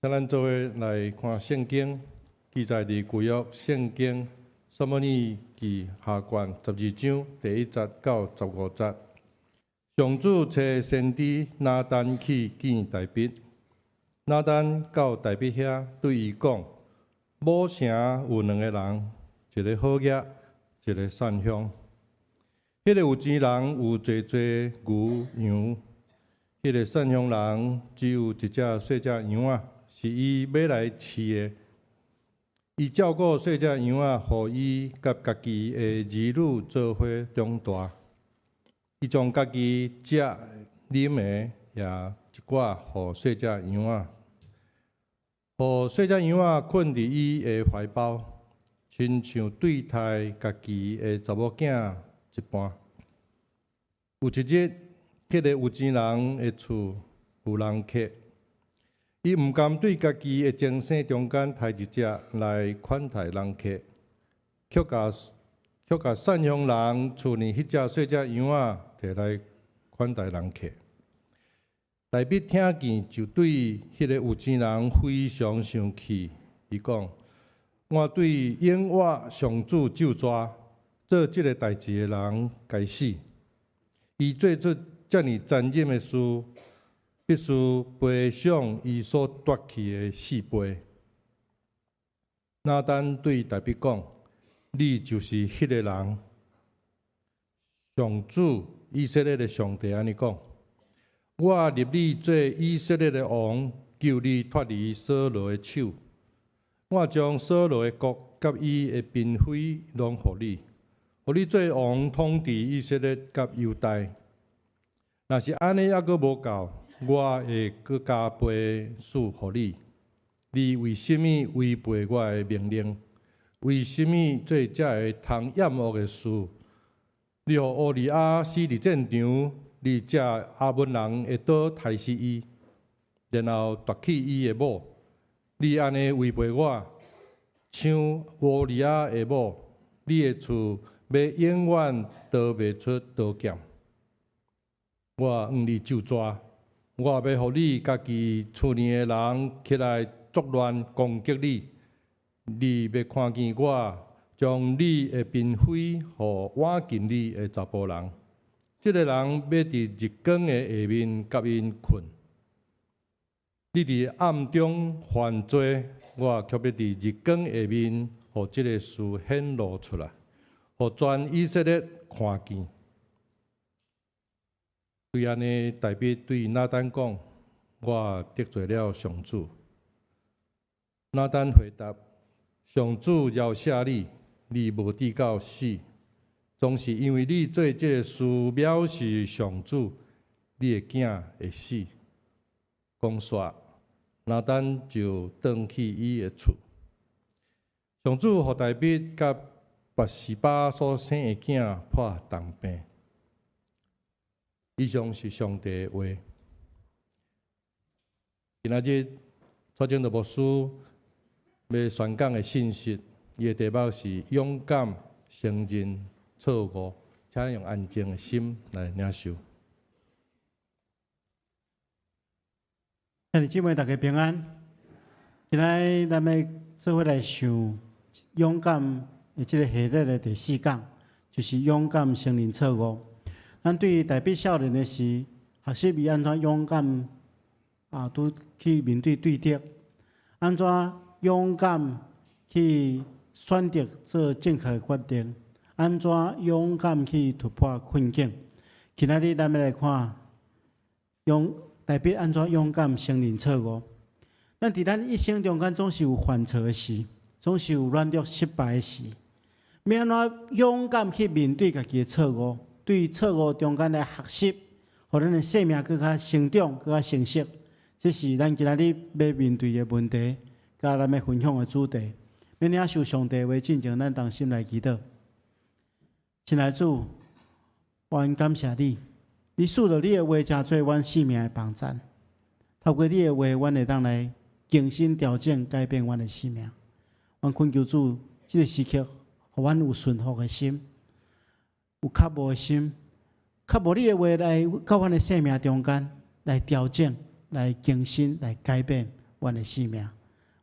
請咱做伙來看聖經，記載佇舊約聖經撒母耳記下卷12章第1節到15節。上主差先知拿單去見大衛，拿單到大衛遐對伊講：母城有兩个人，一个好額，一个散鄉。彼个有錢人有濟濟牛羊，彼个散鄉人只有一隻細隻羊仔，是伊買來飼的。伊照顧細隻羊仔，予伊佮家己的兒女做伙長大。伊將家己食啉的也一寡予細隻羊仔，予細隻羊仔睏佇伊的懷抱，親像對待家己的查某囝一般。有一日，彼个有錢人的厝有人客，伊毋甘對家己的精牲中間刣一隻來款待人客，卻共散鄉人厝裡彼隻細隻羊仔摕來款待人客。大衛聽見就對彼个有錢人非常生氣，伊講：我對永活上主咒詛，做這个代誌的人該死。伊做出遮爾殘忍的事，必須賠償伊所奪去的四倍。拿單對大衛講：你就是彼个人。上主以色列的上帝按呢講：我立你做以色列的王，救你脫離掃羅的手。我將掃羅的國佮伊的嬪妃攏予你，予你做王統治以色列佮猶大。若是按呢猶閣無夠，我會閣加倍賜予你。你為啥物違背我的命令？為啥物做這个通厭惡的事？你予烏利亞死佇戰場，你藉亞捫人的刀刣死伊，然後奪去伊的某。你按呢違背我，搶烏利亞的某，你的厝欲永遠逃袂出刀劍。我向你咒詛，我欲予你家己厝內的人起來作亂攻擊你。你欲看見我將你的嬪妃予倚近你的查埔人，這个人欲佇日光的下面佮𪜶睏。你佇暗中犯罪，我卻欲佇日光下面，予這个事顯露出來，予全以色列看見。對按呢，大衛對拿單講：我得罪了上主。拿單回答：上主饒赦你，你無致到死，總是因為你做這个事藐視上主，你的囝會死。講煞，拿單就轉去伊的厝。上主予大衛佮拔示巴所生的囝破重病。以上是上帝的話。今仔日蔡正道牧師欲宣講的信息，伊的題目是勇敢承認錯誤，請用安靜的心來領受。兄弟姊妹，大家平安。今仔咱欲做伙來想勇敢的這个系列的第四講，就是勇敢承認錯誤。咱對大衛少年的時，學習伊按怎勇敢啊，拄去面對對敵，按怎勇敢去選擇做正確的決定，按怎勇敢去突破困境。今仔日咱欲來看，用大衛按怎勇敢承認錯誤。咱佇咱一生中間總是有犯錯的時，總是有軟弱失敗的時。欲按怎勇敢去面對家己的錯誤？對錯誤中間來學習，予咱的生命閣較成長、閣較成熟。這是咱今仔日欲面對的問題，佮咱欲分享的主題。欲領受上帝話進前，咱同心來祈禱。親愛主，阮感謝你，你賜予你的話，成做阮生命的幫贊。透過你的話，阮會當來更新、調整、改變阮的生命。阮懇求主，這个時刻，予阮有順服的心，有渴慕的心，渴慕你的話來到阮的生命中間，來調整、來更新、來改變阮的生命。阮的性命。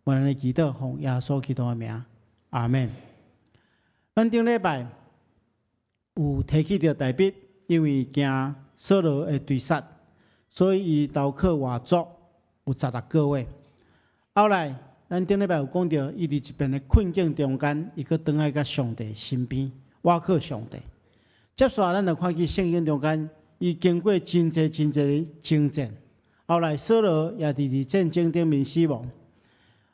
阮的祈禱奉耶穌基督的名，阿門。咱頂禮拜有提起著大衛，因為驚掃羅會追殺，所以伊投靠外族有16個月。後來，咱頂禮拜有講著，伊佇一片的困境中間，伊閣轉來佮上帝身邊，倚靠上帝。接續咱就看見聖經中間，伊經過真濟真濟的征戰，後來掃羅也佇戰爭頂面死亡。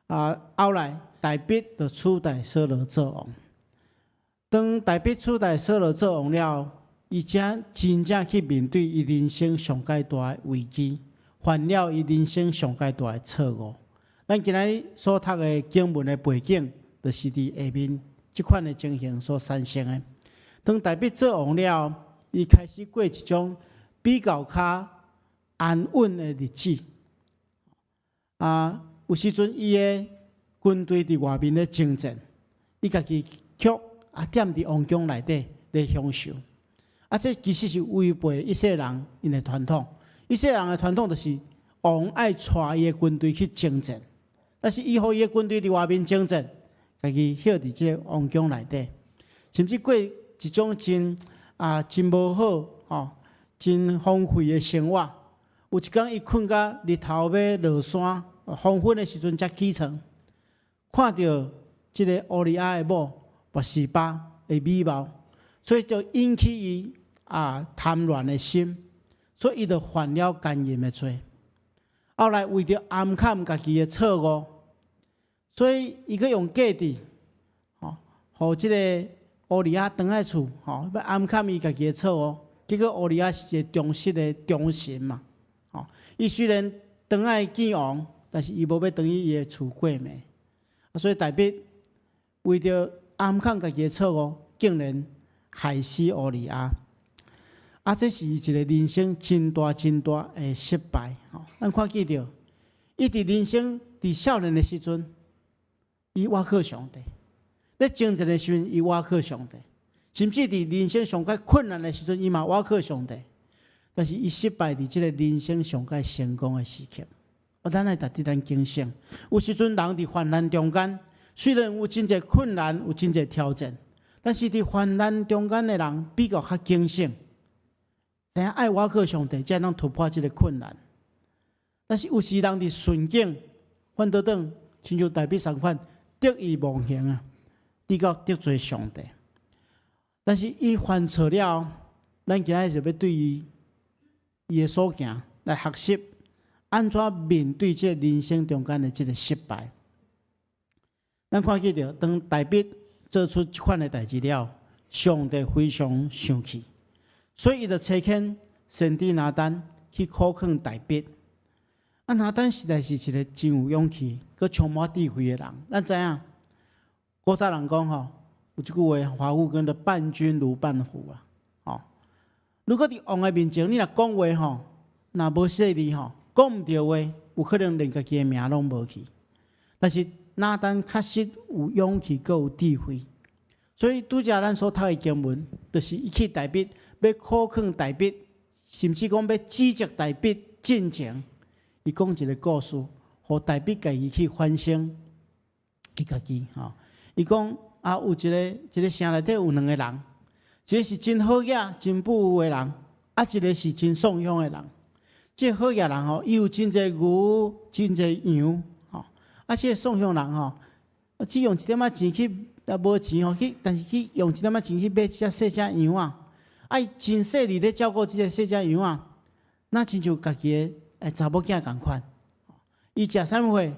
啊，後來大衛就取代掃羅做王。當大衛取代掃羅做王了，伊才真正去面對伊人生上蓋大的危機，犯了伊人生上蓋大的錯誤。咱今仔日所讀的經文的背景，就是佇下面這款的情形所產生的。當大衛做王了，伊開始過一種比較較安穩的日子。啊，有時陣伊的軍隊佇外面咧征戰，伊家己卻啊踮佇王宮內底咧享受。啊，這其實是違背以色列人𪜶的傳統。以色列人的傳統就是王愛帶伊的軍隊去征戰，但是伊予伊的軍隊佇外面征戰，家己歇佇這個王宮內底，甚至過一種真無好吼，真荒廢的生活。有一工伊睏甲日頭欲落山，黃昏的時陣才起床，看著這个烏利亞的某拔示巴的美貌，所以就引起伊貪戀的心，所以伊就犯了姦淫的罪。後來為著掩藏家己的錯誤，所以伊閣用計智，吼，予這个烏利亞轉來厝，吼，欲掩藏伊家己的錯誤。結果烏利亞是一个忠實的忠臣嘛，吼，伊雖然轉來見王，但是伊無欲轉去伊的厝過暝，所以大衛為著掩藏家己的錯誤，竟然害死烏利亞。啊，這是伊一個人生真大真大的失敗。吼，咱看見著，伊佇人生佇少年的時陣，伊倚靠上帝；咧征戰的時陣，伊倚靠上帝；甚至佇人生上蓋困難的時陣，伊嘛倚靠上帝。但是伊失敗佇這个人生上蓋成功的時刻。啊，咱愛值得咱警醒。有時陣人佇患難中間，雖然有真濟困難，有真濟挑戰，但是佇患難中間的人比較較警醒，知影愛倚靠上帝，才能突破這个困難。但是有時人佇順境，反倒轉，親像大衛相款，得意忘形啊，直到得罪上帝。但是伊犯錯了，咱今仔日就欲對伊伊的所行來學習，按怎面對這个人生中間的這个失敗。咱看見著，當大衛做出這款的代誌了，上帝非常生氣，所以伊就差遣先知拿單去苦勸大衛。啊，拿單實在是一个真有勇氣、閣充滿智慧的人。咱知影，古早人講吼，有一句話，華語叫做“伴君如伴虎”啊。吼，如果佇王的面前，你若講話吼，若無細膩吼，講毋對話，有可能連家己的命攏無去。但是拿單確實有勇氣，閣有智慧，所以拄才咱所讀的經文，就是伊去大衛，欲苦勸大衛，甚至講欲指責大衛進前，伊講一个故事，予大衛家己去反省伊家己吼。伊講啊，有一个城內底有兩个人，一个是真好額、真富有的人，啊，一个是真喪鄉的人。這个好額人吼，伊有真濟牛、真濟羊，吼。啊，這个喪鄉人吼，只用一點仔錢去，啊，無錢吼去，但是去用一點仔錢去買一隻細隻羊仔，啊，伊真細膩咧照顧這个細隻羊仔，若親像家己的查某囝仝款。伊食啥物貨，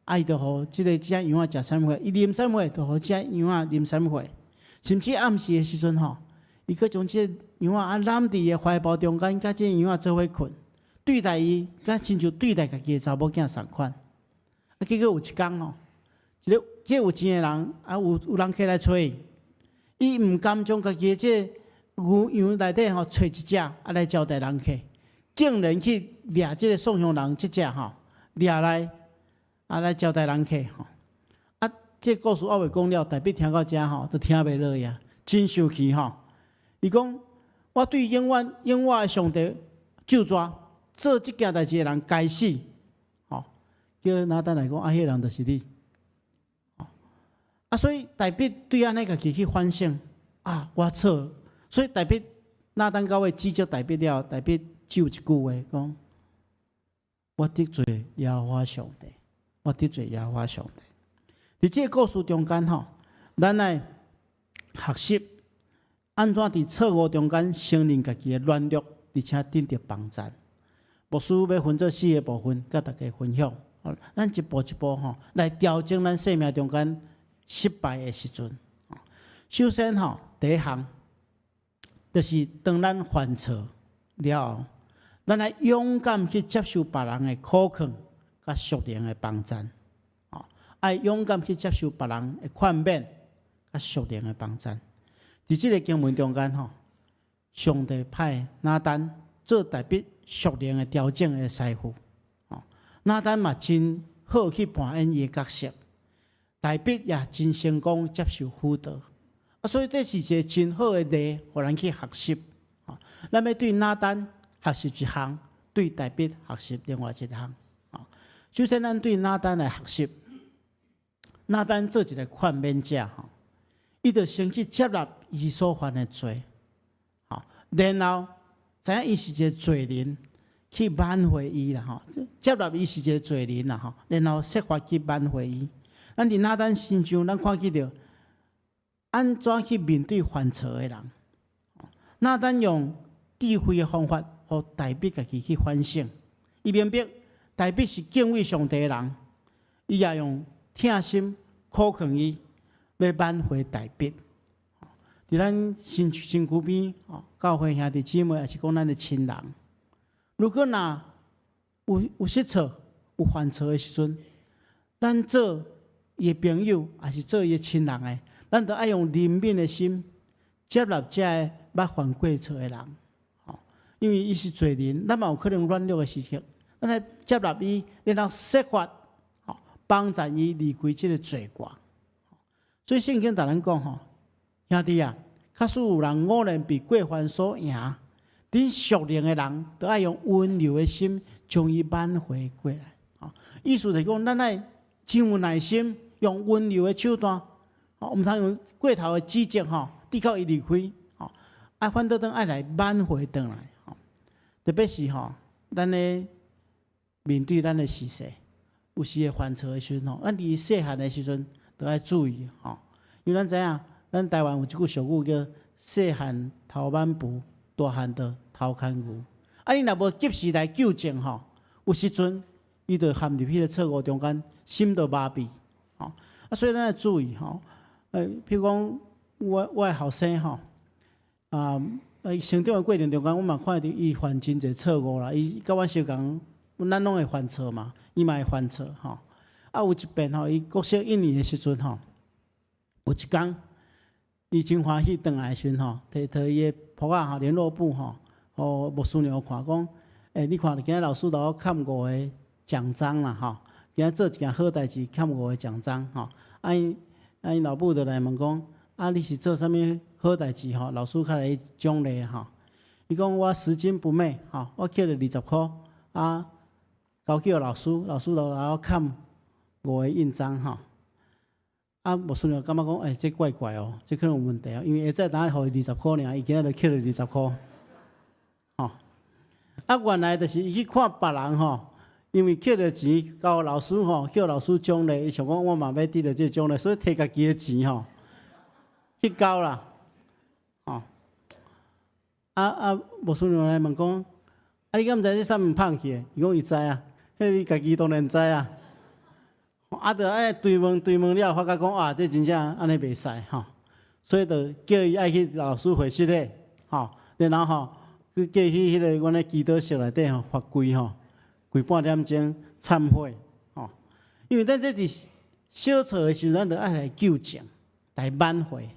啊，伊就予這个這隻羊仔食啥物貨；伊啉啥物貨，就予這隻羊仔啉啥物貨。甚至暗時的時陣吼，伊閣將這个羊仔啊攬佇伊的懷抱中間，佮這个羊仔做伙睏，對待伊，敢親像對待家己的查某囝仝款。啊，結果有一工吼，一个這有錢的人啊，有人客來揣伊，伊毋甘將家己的這个牛羊內底吼揣一隻啊來招待人客，竟然去掠這个喪鄉人這隻吼，掠來啊來招待人客吼。啊，這个故事我未講了，大衛聽到遮吼，都聽袂落去，真生氣吼。伊講：我對永遠永遠的上帝咒詛，做這件代誌的人該死。吼，叫拿單來講，啊，彼個人就是你。啊，所以大衛對按呢家己去反省，啊，我錯。所以大衛拿單到尾指責大衛了，大衛只有一句話講：我得罪耶和華上帝，我得罪耶和華上帝。佇這個故事中間吼，咱來學習按怎佇錯誤中間承認家己的軟弱，而且得著幫贊。牧師欲分做四個部分，佮大家分享。咱一步一步吼來調整咱生命中間失敗的時陣。首先吼，第一項就是當咱犯錯了後，咱愛勇敢去接受別人的苦勸佮屬靈的幫贊。愛勇敢去接受別人的勸勉佮屬靈的幫贊。佇這個經文中間吼，上帝派拿單做大衛屬靈的調整的師傅。拿單嘛真好去扮演伊的角色，大衛也真成功接受輔導。啊，所以這是一個真好的例，予咱去學習。咱欲對拿單學習一項，對大衛學習另外一項。首先，咱對拿單來學習，拿單做一個勸勉者，吼，伊就先去接納伊所犯的罪，然後知影伊是一個罪人，去挽回伊啦，吼，接納伊是一個罪人啦，吼，然後設法去挽回伊。咱佇拿單身上，咱看見著按怎去面對犯錯的人。拿單用智慧的方法，予大衛家己去反省。伊明白大衛是敬畏上帝的人，伊也用疼心苦勸伊，欲挽回大衛。佇咱身軀邊，教會兄弟姊妹，抑是講咱的親人，如果若有失錯、有犯錯的時陣，咱做伊的朋友，抑是做伊的親人的，咱著愛用憐憫的心接納這个捌犯過錯的人，因為伊是罪人，咱嘛有可能軟弱的時刻，咱來接納伊，然後設法幫助伊離開這個罪過。所以聖經共咱講吼，兄弟啊，假使有人偶然被過犯所贏，恁屬靈的人著愛用溫柔的心將伊挽回過來。意思就是講，咱愛真有耐心，用溫柔的手段，毋通用過頭的指責吼，直到伊離開，啊，反倒轉愛來挽回轉來。特別是吼，咱咧面對咱的時勢，有時會犯錯的時陣吼，咱佇細漢的時陣著愛注意吼，因為咱知影，咱台灣有一句俗語叫“細漢偷挽匏，大漢就偷牽牛”。啊，你若無及時來糾正吼，有時陣伊就陷入彼个錯誤中間，心就麻痹。吼，啊，所以咱愛注意吼。譬如講，我的後生吼，啊，成長的過程中間，我嘛看著伊犯真濟錯誤啦。伊佮阮相仝，咱攏會犯錯嘛，伊嘛會犯錯吼。啊，有一遍吼，伊國小一年的時陣吼，有一工，伊真歡喜轉來的時陣吼，提提伊的簿仔吼，聯絡簿吼，予牧師娘看講，欸，你看今仔老師予我欠五個獎章啦吼，今仔做一件好代誌，欠五個獎章吼。啊𪜶啊𪜶老母就來問講，啊你是做啥物好代誌吼？老師較來獎勵吼。伊講我拾金不昧吼，我撿著20箍啊，交去予老師，老師就予我欠五個印章吼。啊，牧師娘感覺講，欸，這怪怪哦，這可能有問題哦，因為下早當予伊20箍爾，伊今仔就撿著二十箍，吼。啊，原來就是伊去看別人吼，因為撿著錢交老師吼，叫老師獎勵，伊想講我嘛欲得著這個獎勵，所以提家己的錢吼去交啦，吼。啊啊，牧師娘來問講，啊，你敢毋知這啥物芳去的？伊講伊知啊，彼伊家己當然知啊。啊，著愛追問追問了，發覺講啊，這真正按呢袂使吼，所以就叫伊愛去老師會室咧，吼，然後吼去叫伊去彼个阮的祈禱室內底吼罰跪吼，跪半點鐘懺悔吼，因為咱這佇小錯的時陣，咱著愛來糾正，來挽回，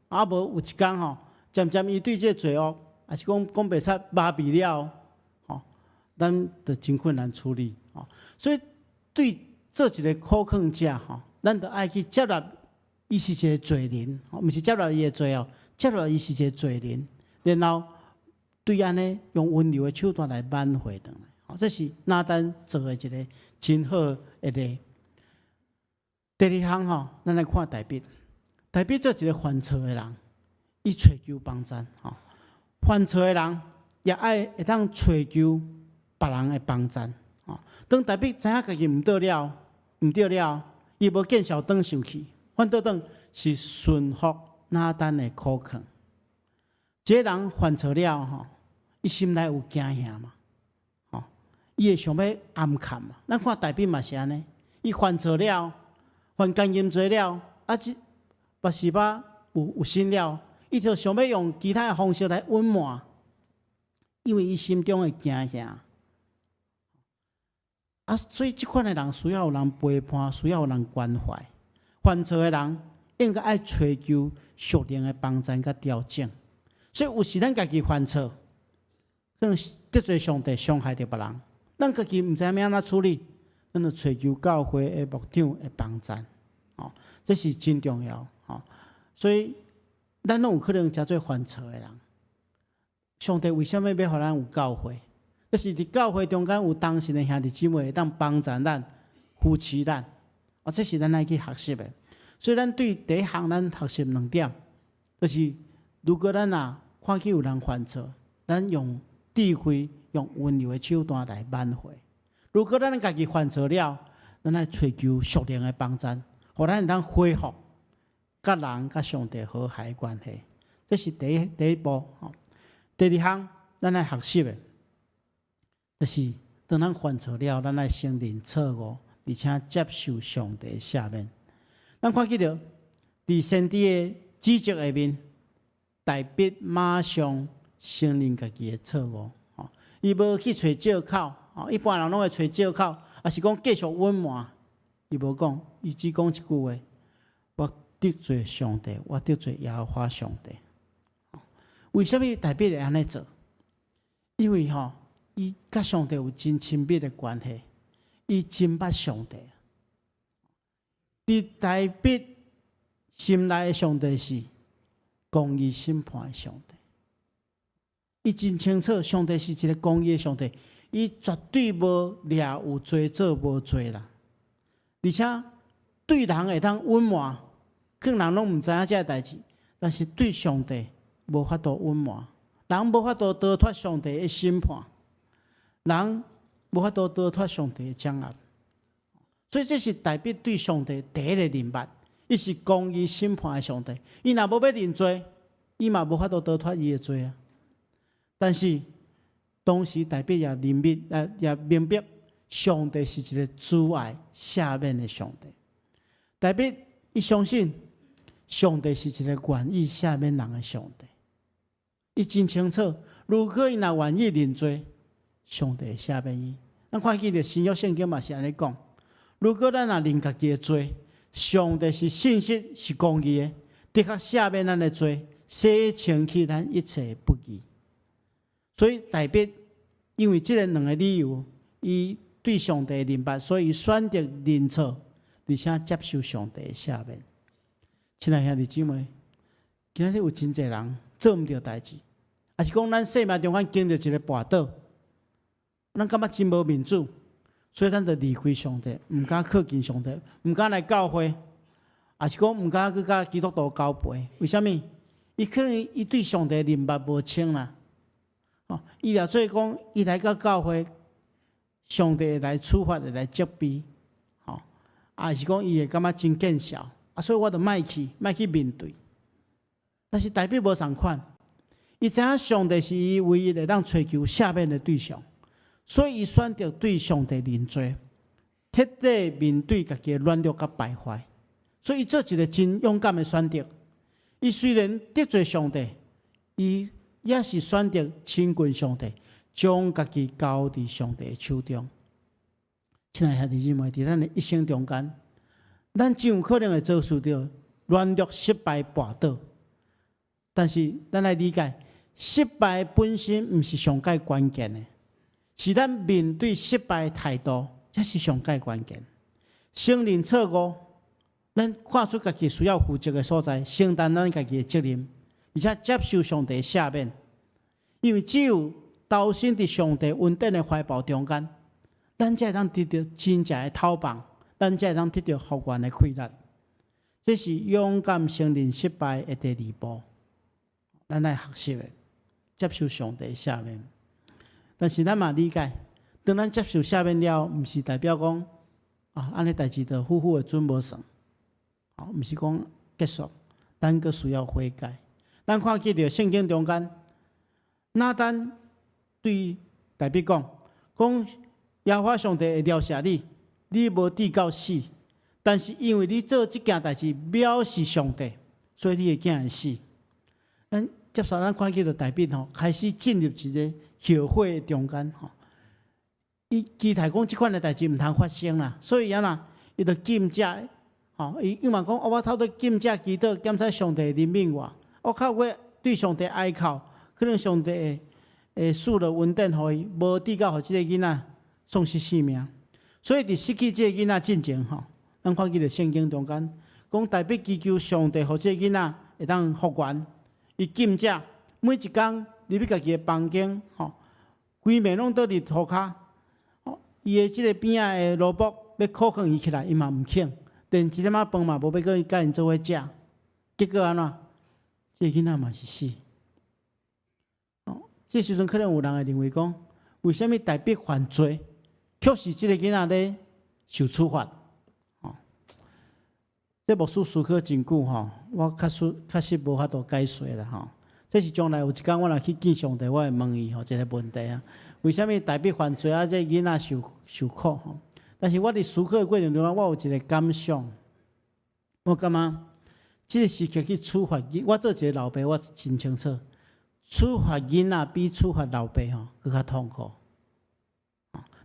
啊無有一工吼，漸漸伊對這個罪惡，抑是講講白賊麻痹了吼，咱就真困難處理吼，所以對做一個苦勸者吼，咱著愛去接納伊是一個罪人，毋是接納伊的罪哦，接納伊是一個罪人，然後對按呢用溫柔的手段來挽回轉來。這是拿單做的一个真好的例。第二項吼，咱來看大衛。大衛做一个犯錯的人，伊揣求幫贊吼。犯錯的人也愛會當揣求別人的幫贊吼。當大衛知影家己毋對了，毋對了，伊無見笑轉生氣，反倒轉是順服拿單的苦勸。這个人犯錯了吼，伊心內有驚嚇嘛，吼，伊會想欲掩崁嘛。咱看大衛嘛是按呢，伊犯錯了，犯姦淫罪了，啊，這拔示巴有身了，伊就想欲用其他的方式來隱瞞，因為伊心中的驚嚇。啊，所以這款的人需要有人陪伴，需要有人關懷。犯錯的人應該愛揣求屬靈的幫贊佮調整。所以有時咱家己犯錯，可能得罪上帝，傷害著別人，咱家己毋知影欲按怎處理，咱就揣求教會的牧長的幫贊。哦，這是真重要。吼，所以咱攏有可能成做犯錯的人。上帝為啥物欲予咱有教會？就是佇教會中間有同信的兄弟姊妹會當幫助咱、扶持咱。哦，這是咱愛去學習的。所以咱對第一項，咱學習兩點，就是如果咱若看見有人犯錯，咱用智慧、用溫柔的手段來挽回；如果咱家己犯錯了，咱愛揣求屬靈的幫贊，予咱會當恢復佮人佮上帝和諧關係。這是第一步。第二項，咱愛學習的，就是當咱犯錯了，咱愛承認錯誤，而且接受上帝赦免。咱看見著佇先知的指責下面，大衛馬上承認家己的錯誤。吼，伊無去揣藉口，吼，一般人攏會揣藉口，抑是講繼續隱瞞。伊無講，伊只講一句話：我得罪上帝，我得罪耶和華上帝。為啥物大衛會按呢做？因為吼，伊佮上帝有真親密的關係，伊真捌上帝。佇大衛心內的上帝是公義審判的上帝，伊真清楚，上帝是一个公義的上帝，伊絕對無掠有罪做無罪啦。而且對人會當隱瞞，可能人攏毋知影這个代誌，但是對上帝無法度隱瞞，人無法度逃脫上帝的審判，人無法度逃脫上帝的掌握。所以這是大衛對上帝第一个認捌，伊是公義審判的上帝。伊若無欲認罪，伊嘛無法度逃脫伊的罪啊。但是同時，大衛也認明，也明白上帝是一个慈愛赦免的上帝。大衛伊相信上帝是一个願意赦免人的上帝。伊真清楚，如果伊若願意認罪，上帝會赦免伊。咱看見著新約聖經嘛是按呢講。如果咱若認家己的罪，上帝是信實是公義的，的確赦免咱的罪，洗清去咱一切的不義。所以大衛因為這个兩个理由，伊對上帝的認捌，所以伊選擇認錯，而且接受上帝的赦免。親愛兄弟姊妹，今仔日有真濟人做毋對代誌，抑是講咱生命中間經歷一个跋倒，咱感覺真無面子。所以咱就離開上帝，毋敢靠近上帝，毋敢來教會，抑是講毋敢去佮基督徒交陪。為啥物？伊可能伊對上帝認捌無清啦。哦，伊若做講，伊來到教會，上帝會來處罰，會來責備，吼，抑是講伊會感覺真見笑，啊，所以我就莫去，莫去面對。但是大衛無仝款，伊知影上帝是伊唯一會當揣求赦免的對象。所以，伊選擇對上帝認罪，徹底面對家己的軟弱佮敗壞。所以，伊做一个真勇敢的選擇。伊雖然得罪上帝，伊也是選擇親近上帝，將家己交佇上帝的手中。親愛兄弟姊妹，佇咱的一生中間，咱真有可能會遭受著軟弱、失敗、跋倒。但是，咱愛理解，失敗本身毋是上蓋關鍵的。是咱面對失敗的態度，才是上蓋關鍵。承認錯誤，咱看出家己需要負責的所在，承擔咱家己的責任，而且接受上帝赦免。因為只有投身佇上帝恩典的懷抱中間，咱才會當得著真正的透放，咱才會當得著復原的氣力。這是勇敢承認失敗的第二步，咱愛學習的，接受上帝赦免。但是咱嘛理解，當咱接受赦免了，毋是代表講啊，按呢代誌就付付的準無算，哦，毋是講結束，咱閣需要悔改。咱看見著聖經中間，拿單對大衛講，講耶和華上帝會饒恕你，你無至到死，但是因為你做這件代誌藐視上帝，所以你的囝會死。咱接受咱看見著大衛吼，開始進入一個後悔的中間吼。伊期待講這款的代誌毋通發生啦，所以按怎，伊就禁食，吼，伊伊嘛講，我透過禁食祈禱，檢查上帝會憐憫我，我透過對上帝哀哭，可能上帝會會賜落恩典予伊，無至到予這個囡仔喪失性命。所以佇失去這個囡仔進前吼，咱看見著聖經中間講，大衛祈求上帝予這個囡仔會當復原，伊禁食，每一工入去家己的房間，吼，規暝攏倒佇塗跤。伊的這個邊仔的奴僕欲苦勸伊起來，伊嘛毋肯，連一點仔飯嘛無欲閣佮𪜶做伙食。結果按怎？這個囡仔嘛是死。哦，這時陣可能有人會認為講，為啥物大衛犯罪，卻是這個囡仔咧受處罰？哦，這牧師思考真久吼，我確實確實無法度解說啦吼。這是將來有一工我若去見上帝，我會問伊吼一個問題啊。為啥物大衛犯罪啊？這囡仔受受苦吼？但是我佇思考的過程中，我有一個感想，我感覺這個時刻去處罰囡，我做一個老爸，我真清楚，處罰囡仔比處罰老爸吼閣較痛苦。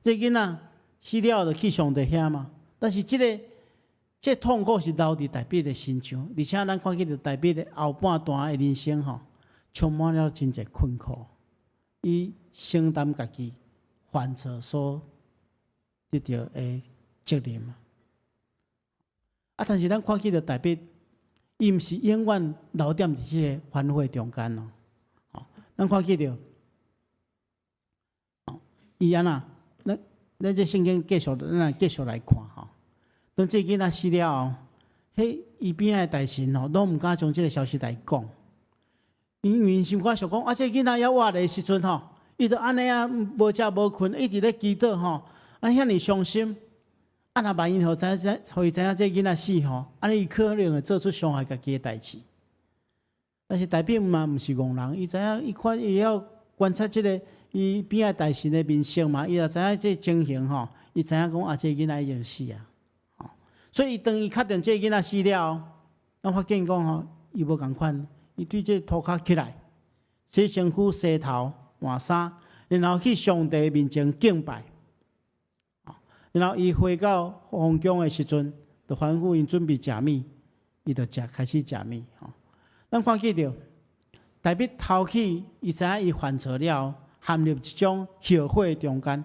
這囡仔死了就去上帝遐嘛，但是這個這個痛苦是留佇大衛的身上，而且咱看見著大衛的後半段的人生吼，充滿了真濟困苦。伊承擔家己犯錯所得著的責任。啊，但是咱看見著大衛，伊毋是永遠留踮佇彼個反悔中間哦。吼，咱看見著，伊按怎？咱咱這聖經繼續，咱來繼續來看吼。當這囡仔死了後，彼伊邊仔的大臣吼，攏毋敢將這個消息來講。因為𪜶心肝想講，啊，這囡仔猶活的時陣吼，伊就按呢啊，無食無睏，一直咧祈禱吼，啊，遐爾傷心。啊，若萬一予知影，予伊知影這囡仔死吼，按呢伊可能會做出傷害家己的代誌。但是大衛嘛毋是戇人，伊知影，伊看伊會曉觀察這個伊邊仔大臣的面色嘛，伊也知影這情形吼，伊知影講啊，這囡仔已經死啊。所以當伊確定這囡仔死了，咱發現講吼，伊無仝款。伊對這塗跤起來，洗身軀、洗頭、換衫，然後去上帝面前敬拜。然後伊回到皇宮的時陣，就吩咐𪜶準備食物，伊就食開始食物。吼，咱看見著，大衛頭起，伊知影伊犯錯了，陷入一種後悔中間。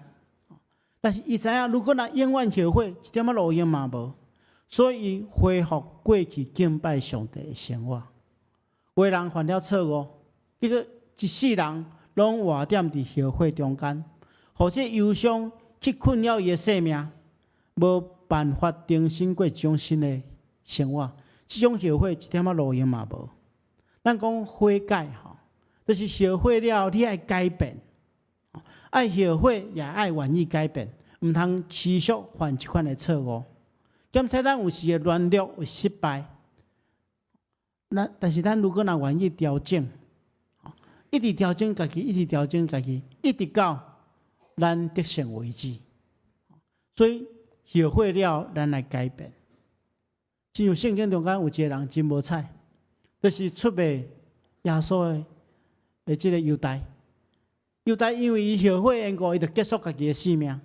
但是伊知影，如果若永遠後悔，一點仔路用嘛無，所以伊恢復過去敬拜上帝的生活。有的人犯了錯誤，結果一世人攏活踮佇後悔中間，予這憂傷去困擾伊的生命，無辦法重新過一種新的生活。這種後悔一點仔路用嘛無。咱講悔改吼，就是後悔了，你愛改變，愛後悔也愛願意改變，毋通持續犯這款的錯誤。兼且咱有時會軟弱，會失敗。那但是咱如果若願意調整，一直調整家己，一直調整家己，一直到咱得勝為止。所以後悔了，咱來改變。親像聖經中間有一個人真無彩，就是出賣耶穌的這個猶大。猶大因為伊後悔緣故，伊就結束家己的性命。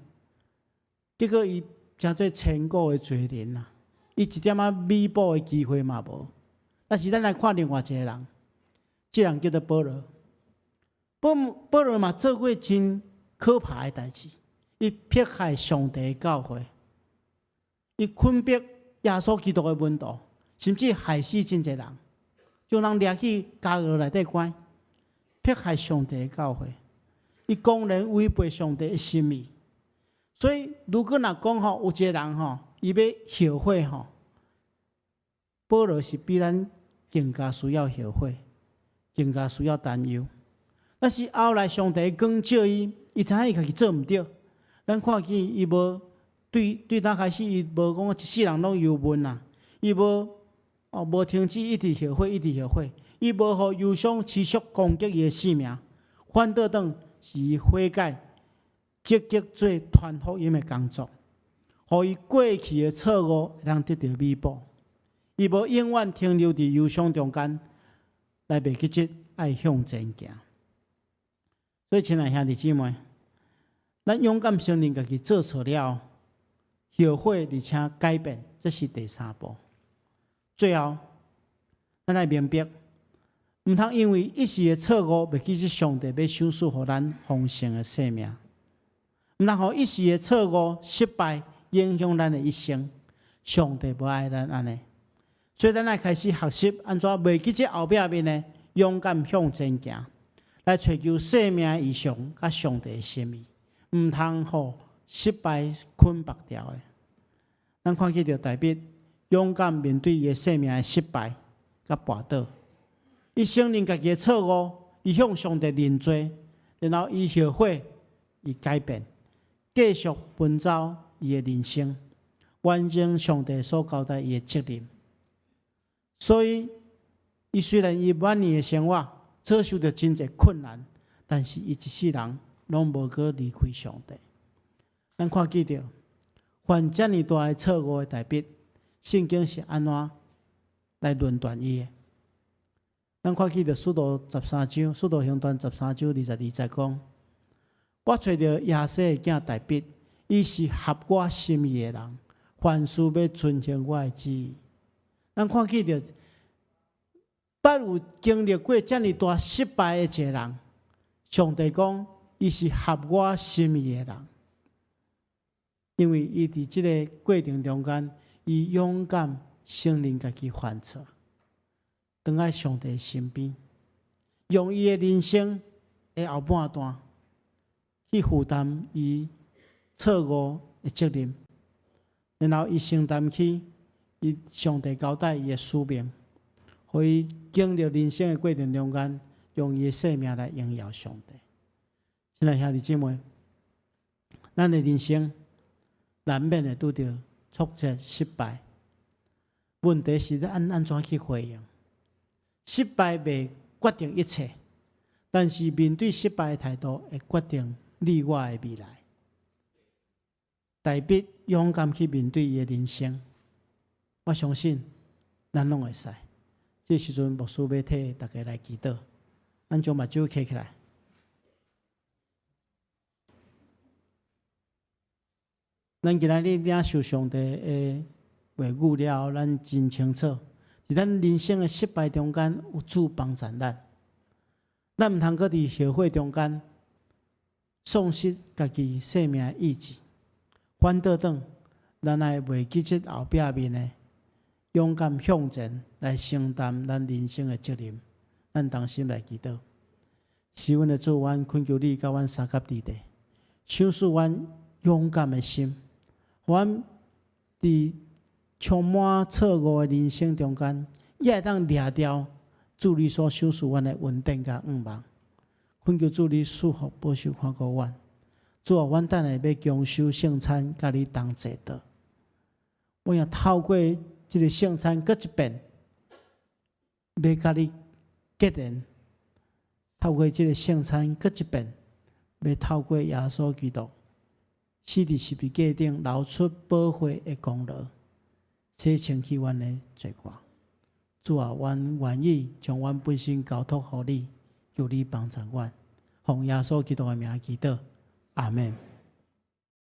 結果伊成做千古的罪人啊！伊一點仔彌補的機會嘛無。但是咱來看另外一個人，這人叫做保羅。保保羅嘛做過真可怕的代誌，伊迫害上帝的教會，伊捆綁耶穌基督的門徒，甚至害死真濟人，將人掠去監獄內底關，迫害上帝的教會。伊公然違背上帝的心意。所以，如果若講吼，有一个人吼，伊欲後悔吼，保羅是比咱更加需要後悔，更加需要擔憂。但是後來上帝光照伊，伊知影伊家己做毋對。咱看見伊無對對當開始，伊無講一世人攏憂悶啊，伊無哦無停止一直後悔，一直後悔，伊無予憂傷持續攻擊伊的性命，反倒轉是伊悔改，積極做傳福音的工作，予伊過去的錯誤會當得著彌補。伊無永遠停留佇憂傷中間，來袂記得愛向前行。所以，親愛兄弟姊妹，咱勇敢承認家己做錯了，後悔而且改變，這是第三步。最後，咱愛明白，毋通因為一時的錯誤，袂記得上帝欲賞賜予咱豐盛的生命。毋通予一時的錯誤失敗影響咱的一生。上帝無愛咱按呢，所以咱愛開始學習按怎袂記這後壁面呢，勇敢向前行，來追求生命的異象佮上帝的心意，毋通予失敗捆縛牢的。咱看見著大衛勇敢面對伊的生命的失敗佮跋倒，伊承認家己的錯誤，伊向上帝認罪，然後伊後悔，伊改變，繼續奔走伊的人生，完成上帝所交代伊的責任。所以，伊雖然伊晚年的生活遭受著真濟困難，但是伊一世人攏無閣離開上帝。咱看見著犯遮爾大的錯誤的大衛，聖經是按怎來論斷伊的？咱看見著使徒十三章，使徒行傳十三章22節講：我揣著耶西的囝大衛，伊是合我心意的人，凡事欲遵行我的旨意。咱看見著，捌有經歷過遮爾大失敗的一個人，上帝講伊是合我心意的人，因為伊佇這个過程中間，伊勇敢承認家己犯錯，轉來上帝身邊，用伊的人生的後半段去負擔伊錯誤的責任，然後伊承擔起伊上帝交代伊的使命，予伊經歷人生的過程中間，用伊的生命來榮耀上帝。親愛兄弟姊妹，咱的人生難免會拄著挫折、失敗。問題是咱按怎去回應？失敗袂決定一切，但是面對失敗的態度會決定你我的未來。大衛勇敢去面對伊的人生，我相信咱攏會使。這時陣牧師欲替大家來祈禱，咱將目睭閉起來。咱今仔日領受上帝的話語了後，咱真清楚，佇咱人生的失敗中間有主幫助咱。咱毋通閣佇後悔中間喪失家己生命的意志，反倒轉，咱愛袂記這後壁面的，勇敢向前來承擔咱人生的責任。咱同心來祈禱，是阮的主，阮懇求你佮阮相佮佇地，賞賜阮勇敢的心，予阮佇充滿錯誤的人生中間，也會當掠著主你所賞賜阮的恩典佮向望。懇求主你賜福保守看顧阮。主啊，阮等下欲共守聖餐，佮你同齊禱。我也透過這个聖餐，閣一遍，欲佮你結連。透過這个聖餐，閣一遍，欲透過耶穌基督死佇十字架頂流出寶血的功勞，洗清去阮的罪過。主啊，阮願意將阮本身交託予你，求你幫助阮。奉耶穌基督的名祈禱，阿門。